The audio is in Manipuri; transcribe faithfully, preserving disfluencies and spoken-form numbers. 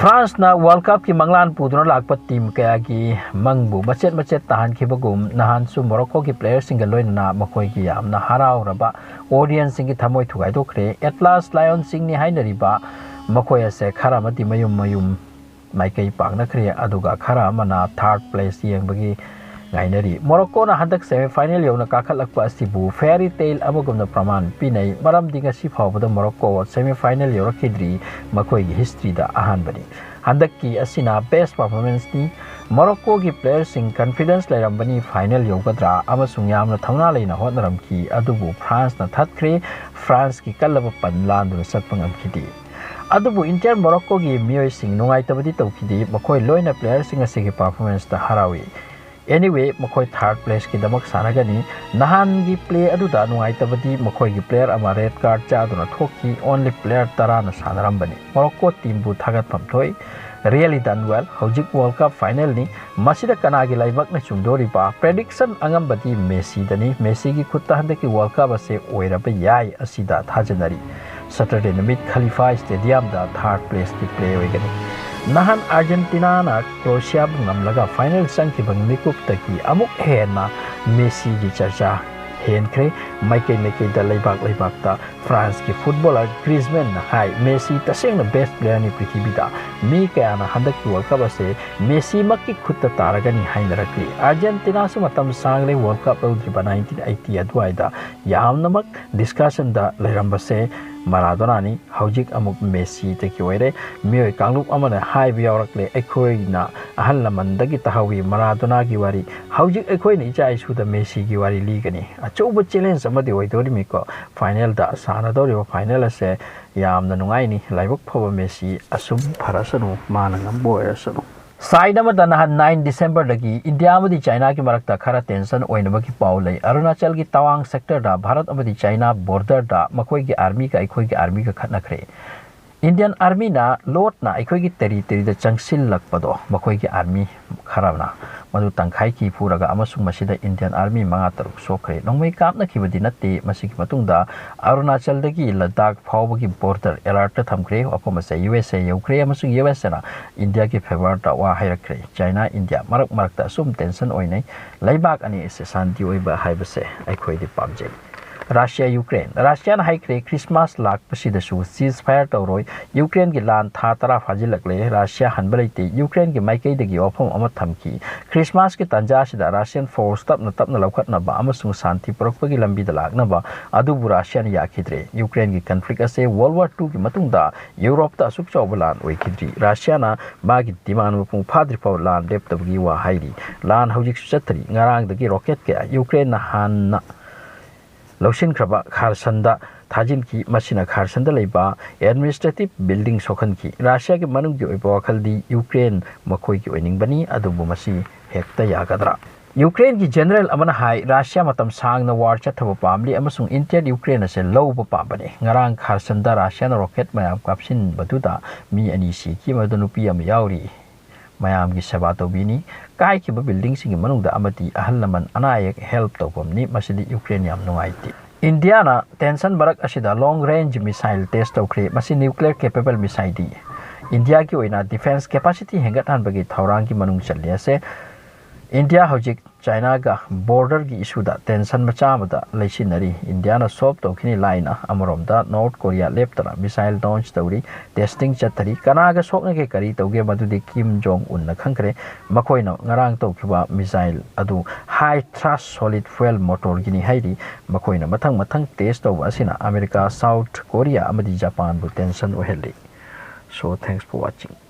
ꯐ꯭ꯔꯥꯟꯁꯅ ꯋꯥꯔꯜ ꯀꯞꯀꯤ ꯃꯪꯂꯥꯟ ꯄꯨꯗꯨꯅ ꯂꯥꯛꯄ ꯇꯤꯝ ꯀꯌꯥꯒꯤ ꯃꯪꯕꯨ ꯃꯆꯦꯠ ꯃꯆꯦꯠ ꯇꯥꯍꯟꯈꯤꯕꯒꯨꯝ, ꯅꯍꯥꯟꯁꯨ ꯃꯣꯔꯣꯀꯣꯒꯤ ꯄ꯭ꯂꯦꯌꯔꯁꯤꯡꯒ ꯂꯣꯏꯅꯅ ꯃꯈꯣꯏꯒꯤ ꯌꯥꯝꯅ ꯍꯔꯥꯎꯔꯕ ꯑꯣꯗꯤꯌꯟꯁꯁꯤꯡꯒꯤ ꯊꯃꯣꯏ ꯊꯨꯒꯥꯏꯗꯣꯛꯈ꯭ꯔꯦ꯫ ꯑꯦꯠꯂꯥꯁ ꯂꯥꯏꯑꯣꯟꯁꯤꯡꯅꯤ ꯍꯥꯏꯅꯔꯤꯕ ꯃꯈꯣꯏ ꯑꯁꯦ ꯈꯔ ꯑꯃꯗꯤ ꯃꯌꯨꯝ ꯃꯌꯨꯝ ꯃꯥꯏꯀꯩ ꯄꯥꯛꯅꯈ꯭ꯔꯦ, ꯑꯗꯨꯒ ꯈꯔ ꯑꯃꯅ ꯊꯥꯔꯠ ꯄ꯭ꯂꯦꯁ ꯌꯦꯡꯕꯒꯤ ꯉꯥꯏꯅꯔꯤ꯫ ꯃꯣꯔꯣꯀꯣꯅ ꯍꯟꯗꯛ ꯁꯦꯃꯤꯐꯥꯏꯅꯦꯜ ꯌꯧꯅ ꯀꯥꯈꯠꯂꯛꯄ ꯑꯁꯤꯕꯨ ꯐꯦꯌꯔꯤ ꯇꯦꯜ ꯑꯃꯒꯨꯝꯅ ꯄ꯭ꯔꯃꯥꯟ ꯄꯤꯅꯩ, ꯃꯔꯝꯗꯤ ꯉꯁꯤ ꯐꯥꯎꯕꯗ ꯃꯣꯔꯣꯀꯣ ꯁꯦꯃꯤꯐꯥꯏꯅꯦꯜ ꯌꯧꯔꯛꯈꯤꯗ꯭ꯔꯤ, ꯃꯈꯣꯏꯒꯤ ꯍꯤꯁꯇ꯭ꯔꯤꯗ ꯑꯍꯥꯟꯕꯅꯤ꯫ ꯍꯟꯗꯛꯀꯤ ꯑꯁꯤꯅ ꯕꯦꯁ ꯄꯔꯐꯣꯔꯃꯦꯟꯁꯅꯤ꯫ ꯃꯣꯔꯣꯀꯣꯒꯤ ꯄ꯭ꯂꯦꯌꯔꯁꯤꯡ ꯀꯟꯐꯤꯗꯦꯟꯁ ꯂꯩꯔꯝꯕꯅꯤ ꯐꯥꯏꯅꯦꯜ ꯌꯧꯒꯗ꯭ꯔꯥ ꯑꯃꯁꯨꯡ ꯌꯥꯝꯅ ꯊꯧꯅꯥ ꯂꯩꯅ ꯍꯣꯠꯅꯔꯝꯈꯤ, ꯑꯗꯨꯕꯨ ꯐ꯭ꯔꯥꯟꯁꯅ ꯊꯠꯈ꯭ꯔꯦ꯫ ꯐ꯭ꯔꯥꯟꯁꯀꯤ ꯀꯜꯂꯕ ꯄꯟ ꯂꯥꯟꯗꯨꯅ ꯆꯠꯄ ꯉꯝꯈꯤꯗꯦ꯫ ꯑꯗꯨꯕꯨ ꯏꯟꯇꯤꯌꯥꯟ ꯃꯣꯔꯣꯀꯣꯒꯤ ꯃꯤꯑꯣꯏꯁꯤꯡ ꯅꯨꯡꯉꯥꯏꯇꯕꯗꯤ ꯇꯧꯈꯤꯗꯦ, ꯃꯈꯣꯏ ꯂꯣꯏꯅ ꯄ꯭ꯂꯦꯌꯔꯁꯤꯡ ꯑꯁꯤꯒꯤ ꯄꯔꯐꯣꯔꯃꯦꯟꯁꯇ ꯍꯔꯥꯎꯏ꯫ ꯑꯦꯅꯤꯋꯦ, ꯃꯈꯣꯏ ꯊꯥꯔꯠ ꯄ꯭ꯂꯦꯁꯀꯤꯗꯃꯛ ꯁꯥꯟꯅꯒꯅꯤ꯫ ꯅꯍꯥꯟꯒꯤ ꯄ꯭ꯂꯦ ꯑꯗꯨꯗ ꯅꯨꯡꯉꯥꯏꯇꯕꯗꯤ ꯃꯈꯣꯏꯒꯤ ꯄ꯭ꯂꯦꯌꯔ ꯑꯃ ꯔꯦꯗ ꯀꯥꯔꯗ ꯆꯥꯗꯨꯅ ꯊꯣꯛꯈꯤ꯫ ꯑꯣꯟꯂꯤ ꯄ꯭ꯂꯦꯌꯔ ꯇꯔꯥꯅ ꯁꯥꯟꯅꯔꯝꯕꯅꯤ꯫ ꯃꯣꯔꯣꯀꯣ ꯇꯤꯝꯕꯨ ꯊꯥꯒꯠꯐꯝ ꯊꯣꯛꯏ꯫ Really done well. ꯍꯧꯖꯤꯛ ꯋꯥꯔꯜ ꯀꯞ ꯐꯥꯏꯅꯦꯜꯅꯤ꯫ ꯃꯁꯤꯗ ꯀꯅꯥꯒꯤ ꯂꯥꯏꯕꯛꯅ ꯆꯨꯝꯗꯣꯔꯤꯕ? ꯄ꯭ꯔꯦꯗꯤꯛꯁꯟ ꯑꯉꯝꯕꯗꯤ ꯃꯦꯁꯤꯗꯅꯤ꯫ ꯃꯦꯁꯤꯒꯤ ꯈꯨꯠꯇ ꯍꯟꯗꯛꯀꯤ ꯋꯥꯔꯜ ꯀꯞ ꯑꯁꯦ ꯑꯣꯏꯔꯕ ꯌꯥꯏ꯫ ꯑꯁꯤꯗ ꯊꯥꯖꯅꯔꯤ꯫ ꯁꯇꯔꯗꯦ ꯅꯨꯃꯤꯠ ꯈꯂꯤꯐꯥ ꯁ꯭ꯇꯦꯗꯤꯌꯝꯗ ꯊꯥꯔꯠ ꯄ꯭ꯂꯦꯁꯀꯤ ꯄ꯭ꯂꯦ ꯑꯣꯏꯒꯅꯤ꯫ ꯅꯍꯥꯟ ꯑꯥꯔꯖꯦꯟꯇꯤꯅꯥꯅ ꯀ꯭ꯔꯣꯁꯤꯌꯥꯕꯨ ꯉꯝꯂꯒ ꯐꯥꯏꯅꯦꯜ ꯆꯪꯈꯤꯕ ꯃꯤꯀꯨꯞꯇꯒꯤ ꯑꯃꯨꯛ ꯍꯦꯟꯅ ꯃꯦꯁꯤꯒꯤ ꯆꯔꯆꯥ ꯍꯦꯟꯈ꯭ꯔꯦ꯫ ꯃꯥꯏꯀꯩ ꯃꯥꯏꯀꯩꯗ, ꯂꯩꯕꯥꯛ ꯂꯩꯕꯥꯛꯇ ꯐ꯭ꯔꯥꯟꯁꯀꯤ ꯐꯨꯠꯕꯣꯂꯔ ꯒ꯭ꯔꯤꯖꯃꯦꯟꯅ ꯍꯥꯏ, "ꯃꯦꯁꯤ ꯇꯁꯦꯡꯅ ꯕꯦꯁ ꯄ꯭ꯂꯦꯌꯔꯅꯤ ꯄ꯭ꯔꯤꯊꯤꯕꯤꯗ꯫ ꯃꯤ ꯀꯌꯥꯅ ꯍꯟꯗꯛꯀꯤ ꯋꯥꯔꯜ ꯀꯞ ꯑꯁꯦ ꯃꯦꯁꯤꯃꯛꯀꯤ ꯈꯨꯠꯇ ꯇꯥꯔꯒꯅꯤ ꯍꯥꯏꯅꯔꯛꯂꯤ"꯫ ꯑꯥꯔꯖꯦꯟꯇꯤꯅꯥꯁꯨ ꯃꯇꯝ ꯁꯥꯡꯂꯦ ꯋꯥꯔꯜ ꯀꯞ ꯂꯧꯗ꯭ꯔꯤꯕ, ꯅꯥꯏꯟꯇꯤꯟ ꯑꯩꯠꯇꯤ ꯑꯗꯨꯋꯥꯏꯗ ꯌꯥꯝꯅꯃꯛ ꯗꯤꯁꯀꯁꯟꯗ ꯂꯩꯔꯝꯕꯁꯦ ꯃꯔꯥꯗꯣꯅꯥꯅꯤ꯫ ꯍꯧꯖꯤꯛ ꯑꯃꯨꯛ ꯃꯦꯁꯤꯗꯒꯤ ꯑꯣꯏꯔꯦ꯫ ꯃꯤꯑꯣꯏ ꯀꯥꯡꯂꯨꯞ ꯑꯃꯅ ꯍꯥꯏꯕ ꯌꯥꯎꯔꯛꯂꯦ, "ꯑꯩꯈꯣꯏꯅ ꯑꯍꯜ ꯂꯃꯟꯗꯒꯤ ꯇꯥꯍꯧꯏ ꯃꯔꯥꯗꯣꯅꯥꯒꯤ ꯋꯥꯔꯤ꯫ ꯍꯧꯖꯤꯛ ꯑꯩꯈꯣꯏꯅ ꯏꯆꯥ ꯏꯁꯨꯗ ꯃꯦꯁꯤꯒꯤ ꯋꯥꯔꯤ ꯂꯤꯒꯅꯤ"꯫ ꯑꯆꯧꯕ ꯆꯦꯂꯦꯟꯖ ꯑꯃꯗꯤ ꯑꯣꯏꯗꯣꯔꯤꯃꯤꯀꯣ꯫ ꯐꯥꯏꯅꯦꯜꯗ ꯁꯥꯟꯅꯗꯧꯔꯤꯕ ꯐꯥꯏꯅꯦꯜ ꯑꯁꯦ ꯌꯥꯝꯅ ꯅꯨꯡꯉꯥꯏꯅꯤ꯫ ꯂꯥꯏꯕꯛ ꯐꯕ ꯃꯦꯁꯤ ꯑꯁꯨꯝ ꯐꯔꯁꯅꯨ, ꯃꯥꯅ ꯉꯝꯕ ꯑꯣꯏꯔꯁꯅꯨ꯫ ꯁꯥꯏꯠ ꯑꯃꯗ, ꯅꯍꯥꯟ ꯅꯥꯏꯟ ꯗꯤꯁꯦꯝꯕꯔꯗꯒꯤ ꯏꯟꯗꯤꯌꯥ ꯑꯃꯗꯤ ꯆꯥꯏꯅꯥꯒꯤ ꯃꯔꯛꯇ ꯈꯔ ꯇꯦꯟꯁꯟ ꯑꯣꯏꯅꯕꯒꯤ ꯄꯥꯎ ꯂꯩ꯫ ꯑꯔꯨꯅꯥꯆꯜꯒꯤ ꯇꯋꯥꯡ ꯁꯦꯛꯇꯔꯗ ꯚꯥꯔꯠ ꯑꯃꯗꯤ ꯆꯥꯏꯅꯥ ꯕꯣꯔꯗꯔꯗ ꯃꯈꯣꯏꯒꯤ ꯑꯥꯔꯃꯤꯒ ꯑꯩꯈꯣꯏꯒꯤ ꯑꯥꯔꯃꯤꯒ ꯈꯠꯅꯈ꯭ꯔꯦ꯫ Indian Armyꯅ ꯂꯣꯠꯅ ꯑꯩꯈꯣꯏꯒꯤ territoryꯗ ꯆꯪꯁꯤꯜꯂꯛꯄꯗꯣ ꯃꯈꯣꯏꯒꯤ army ꯈꯔꯅ ꯃꯗꯨ ꯇꯪꯈꯥꯏ ꯀꯤ ꯐꯨꯔꯒ ꯑꯃꯁꯨꯡ ꯃꯁꯤꯗ Indian Army ꯃꯉꯥ ꯇꯔꯨꯛ ꯁꯣꯛꯈ꯭ꯔꯦ꯫ ꯅꯣꯡꯃꯩ ꯀꯥꯞꯅꯈꯤꯕꯗꯤ ꯅꯠꯇꯦ꯫ ꯃꯁꯤꯒꯤ ꯃꯇꯨꯡꯗ ꯑꯔꯨꯅꯥꯆꯜꯗꯒꯤ ꯂꯗꯥꯈ ꯐꯥꯎꯕꯒꯤ border alertꯇ ꯊꯝꯈ꯭ꯔꯦ꯫ ꯋꯥꯐꯝ ꯑꯁꯦ ꯌꯨ ꯑꯦꯁ ꯑꯦ ꯌꯧꯈ꯭ꯔꯦ ꯑꯃꯁꯨꯡ ꯌꯨ ꯑꯦꯁ ꯑꯦꯅ ꯏꯟꯗꯤꯌꯥꯒꯤ favourꯗ ꯋꯥ ꯍꯥꯏꯔꯛꯈ꯭ꯔꯦ꯫ ꯆꯥꯏꯅꯥ, ꯏꯟꯗꯤꯌꯥ ꯃꯔꯛ ꯃꯔꯛꯇ ꯑꯁꯨꯝ tension ꯑꯣꯏꯅꯩ꯫ ꯂꯩꯕꯥꯛ ꯑꯅꯤ ꯑꯁꯤ ꯁꯥꯟꯇꯤ ꯑꯣꯏꯕ ꯍꯥꯏꯕꯁꯦ ꯑꯩꯈꯣꯏꯗꯤ ꯄꯥꯝꯖꯩ꯫ Russia, Ukraine. ꯔꯁꯤꯌꯥꯅ ꯍꯥꯏꯈ꯭ꯔꯦ, Christmas ꯂꯥꯛꯄꯁꯤꯗꯁꯨ ceasefire ꯇꯧꯔꯣꯏ꯫ ꯌꯨꯀ꯭ꯔꯦꯟꯒꯤ ꯂꯥꯟ ꯊꯥ ꯇꯔꯥ ꯐꯥꯖꯤꯜꯂꯛꯂꯦ꯫ ꯔꯁꯤꯌꯥ ꯍꯟꯕ ꯂꯩꯇꯦ꯫ ꯌꯨꯀ꯭ꯔꯦꯟꯒꯤ ꯃꯥꯏꯀꯩꯗꯒꯤ ꯋꯥꯐꯝ ꯑꯃ ꯊꯝꯈꯤ꯫ Christmasꯀꯤ ꯇꯥꯟꯖꯥ ꯑꯁꯤꯗ Russian force ꯇꯞꯅ ꯇꯞꯅ ꯂꯧꯈꯠꯅꯕ ꯑꯃꯁꯨꯡ ꯁꯥꯟꯇꯤ ꯄꯨꯔꯛꯄꯒꯤ ꯂꯝꯕꯤꯗ ꯂꯥꯛꯅꯕ, ꯑꯗꯨꯕꯨ ꯔꯁꯤꯌꯥꯅ ꯌꯥꯈꯤꯗ꯭ꯔꯦ꯫ ꯌꯨꯀ꯭ꯔꯦꯟꯒꯤ conflict ꯑꯁꯤ World War Twoꯒꯤ ꯃꯇꯨꯡꯗ ꯌꯨꯔꯣꯞꯇ ꯑꯁꯨꯛ ꯆꯥꯎꯕ ꯂꯥꯟ ꯑꯣꯏꯈꯤꯗ꯭ꯔꯤ꯫ ꯔꯁꯤꯌꯥꯅ ꯃꯥꯒꯤ demand ꯃꯄꯨꯡ ꯐꯥꯗ꯭ꯔꯤ ꯐꯥꯎ ꯂꯥꯟ ꯂꯦꯞꯇꯕꯒꯤ ꯋꯥ ꯍꯥꯏꯔꯤ꯫ ꯂꯥꯟ ꯍꯧꯖꯤꯛꯁꯨ ꯆꯠꯊꯔꯤ꯫ ꯉꯔꯥꯡꯗꯒꯤ rocket ꯀꯌꯥ ꯌꯨꯀ꯭ꯔꯦꯟꯅ ꯍꯥꯟꯅ ꯂꯧꯁꯤꯟꯈ꯭ꯔꯕ ꯈꯥꯔꯁꯟꯗ ꯊꯥꯖꯤꯟꯈꯤ꯫ ꯃꯁꯤꯅ ꯈꯥꯔꯁꯟꯗ ꯂꯩꯕ administrative building ꯁꯣꯛꯍꯟꯈꯤ꯫ ꯔꯁꯤꯌꯥꯒꯤ ꯃꯅꯨꯡꯒꯤ ꯑꯣꯏꯕ ꯋꯥꯈꯜꯗꯤ ꯌꯨꯀ꯭ꯔꯦꯟ ꯃꯈꯣꯏꯒꯤ ꯑꯣꯏꯅꯤꯡꯕꯅꯤ, ꯑꯗꯨꯕꯨ ꯃꯁꯤ ꯍꯦꯛꯇ ꯌꯥꯒꯗ꯭ꯔꯥ? ꯌꯨꯀ꯭ꯔꯦꯟꯒꯤ general ꯑꯃꯅ ꯍꯥꯏ, ꯔꯁꯤꯌꯥ ꯃꯇꯝ ꯁꯥꯡꯅ war ꯆꯠꯊꯕ ꯄꯥꯝꯂꯤ ꯑꯃꯁꯨꯡ entire ꯌꯨꯀ꯭ꯔꯦꯟ ꯑꯁꯦ ꯂꯧꯕ ꯄꯥꯝꯕꯅꯤ꯫ ꯉꯔꯥꯡ ꯈꯥꯔꯁꯟꯗ ꯔꯁꯤꯌꯥꯅ rocket ꯃꯌꯥꯝ ꯀꯥꯞꯁꯤꯟꯕꯗꯨꯗ ꯃꯤ ꯑꯅꯤ ꯁꯤꯈꯤ, ꯃꯗꯨ ꯅꯨꯄꯤ ꯑꯃ ꯌꯥꯎꯔꯤ꯫ ꯃꯌꯥꯝꯒꯤ ꯁꯦꯕꯥ ꯇꯧꯕꯤꯅꯤ꯫ ꯀꯥꯏꯈꯤꯕ buildingꯁꯤꯡꯒꯤ ꯃꯅꯨꯡꯗ ꯑꯃꯗꯤ ꯑꯍꯜ ꯂꯃꯟ ꯑꯅꯥ ꯑꯌꯦꯛ help ꯇꯧꯐꯝꯅꯤ꯫ ꯃꯁꯤꯗꯤ ꯌꯨꯀ꯭ꯔꯦꯟ ꯌꯥꯝ ꯅꯨꯡꯉꯥꯏꯇꯦ꯫ ꯏꯟꯗꯤꯌꯥꯅ tension ꯃꯔꯛ ꯑꯁꯤꯗ long range missile test ꯇꯧꯈ꯭ꯔꯦ꯫ ꯃꯁꯤ nuclear capable missileꯅꯤ꯫ ꯏꯟꯗꯤꯌꯥꯒꯤ ꯑꯣꯏꯅ defence capacity ꯍꯦꯟꯒꯠꯍꯟꯕꯒꯤ ꯊꯧꯔꯥꯡꯒꯤ ꯃꯅꯨꯡ ꯆꯜꯂꯤ꯫ ꯑꯁꯦ ꯏꯟꯗꯤꯌꯥ ꯍꯧꯖꯤꯛ ꯆꯥꯏꯅꯥꯒ borderꯒꯤ issueꯗ tension ꯃꯆꯥ ꯑꯃꯗ ꯂꯩꯁꯤꯟꯅꯔꯤ꯫ ꯏꯟꯗꯤꯌꯥꯅ solve ꯇꯧꯈꯤꯅꯤ ꯂꯥꯏꯅ꯫ ꯑꯃꯔꯣꯝꯗ North Korea ꯂꯦꯞꯇꯅ missile launch ꯇꯧꯔꯤ꯫ Testing ꯆꯠꯊꯔꯤ꯫ ꯀꯅꯥꯒ ꯁꯣꯛꯅꯒꯦ, ꯀꯔꯤ ꯇꯧꯒꯦ, ꯃꯗꯨꯗꯤ Kim Jong Unꯅ ꯈꯪꯈ꯭ꯔꯦ꯫ ꯃꯈꯣꯏꯅ ꯉꯔꯥꯡ ꯇꯧꯈꯤꯕ missile ꯑꯗꯨ high thrust solid fuel motorꯒꯤꯅꯤ ꯍꯥꯏꯔꯤ꯫ ꯃꯈꯣꯏꯅ ꯃꯊꯪ ꯃꯊꯪ test ꯇꯧꯕ ꯑꯁꯤꯅ ꯑꯃꯦꯔꯤꯀꯥ, South Korea ꯑꯃꯗꯤ ꯖꯄꯥꯟꯕꯨ tension ꯑꯣꯏꯍꯜꯂꯤ꯫ So, thanks for watching.